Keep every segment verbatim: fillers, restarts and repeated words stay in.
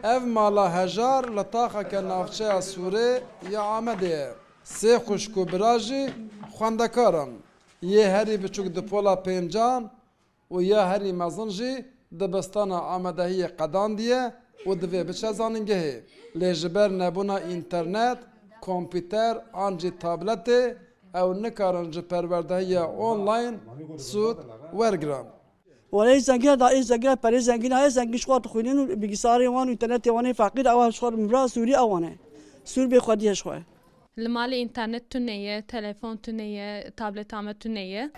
Ev mala hejar li taxeke navçeya Sûrê ya Amedê ye. Sê xwişk û bira jî xwendekar in. Yê herî biçûk di pola pêncan û ya herî mezin jî dibistana amadehiyê qedandiye û divê biçe zanîngehê. Lê ji ber nebûna înternet, kompîter an jî tabletê ew nikarin ji perwerdehiya online sûd wergirin. Wele zengîna da, ê zengîna perê zengîna heye, zengîn ji xwe dixwînin û bilgisayarê wan û înternetê wan ê feqîr ew ji xwe mira Sûrî ew wan e. Sûr bê xwedî ye ji xwe. Li malê înternet tune ye, telefon tune ye, tableta me tune ye.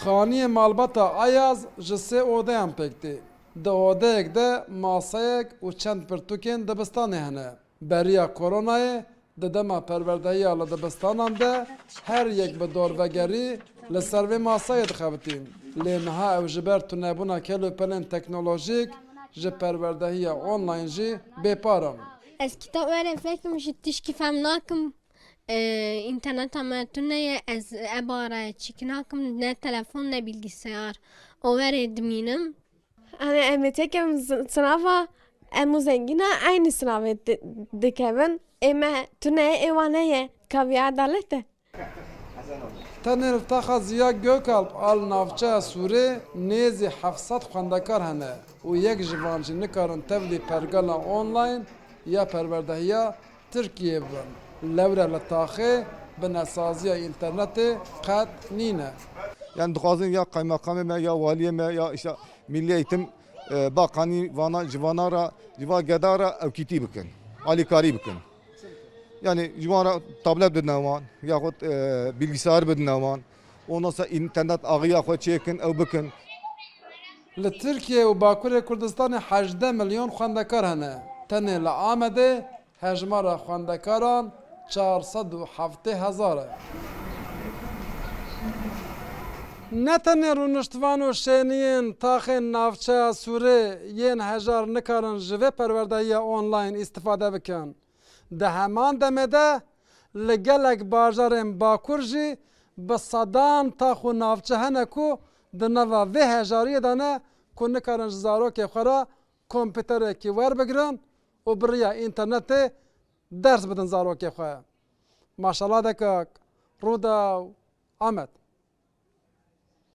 Xaniyê malbata Ayaz ji sê odeyan pêk tê. Di odeyek de maseyek û çend pirtûkên dibistanê hene. Beriya koronayê di dema perwerdehiya li dibistanan de her yek bi dorvegerî li ser vê maseyê dixebitîn. Lê niha ew ji ber tunebûna kelopelên teknolojîk ji perwerdehiya online jî bêpar in. Ez kitap were fekim ji tişkî fem nakim. Ee, înterneta me tune ye, ez ebare çîk nakim, ne telefon ne bilgisayar. O were dimînim. Hani em ê tekem z-, sinava em û zengîna eynî sinavê di-, dikevin. Ê me tune ye, ê wan heye. Ka vî edalet e. Tenê li taxa Ziya Gökalp a li navçeya Sûrê nêzî heft sed xwendekar hene û yek ji van jî nikarin tevlî pergala online ya perwerdehiya Tirkiyeyê bibin. Lewre li taxê binesaziya înternetê qet nîne. Yani dixwazin ya kaymakamê me, ya waliyê me, ya işte Milli Eğitim, e, Bakanî vana, ji vana re, ji va geda re ewkîtî bikin, alîkarî bikin. Yani ji wan re tablet bidine wan, yaxud, e, bilgisayar bidine wan. Ondan sonra înternet axiya xwe çêkin, ew bikin. Li Tirkiye û Bakurê Kurdistanê hejdeh milyon xwendekar hene. Tenê li Amedê hejmara xwendekaran çar sed û heftê hezar e. Ne tenê rûniştvan û şêniyên taxên navçeya Sûrê yên hejar nikarin ji vê perwerdehiya online îstifade bikin. Di heman demê de li gelek bajarên Bakur jî bi sedan tax û navçe hene ku di nava vê hejariyê de ne ku nikarin ji zarokê xwe re kompîterekî werbigirin û bi riya înternetê ders bidin zarokê xwe. Maşala dekak, Rûdaw, Amed.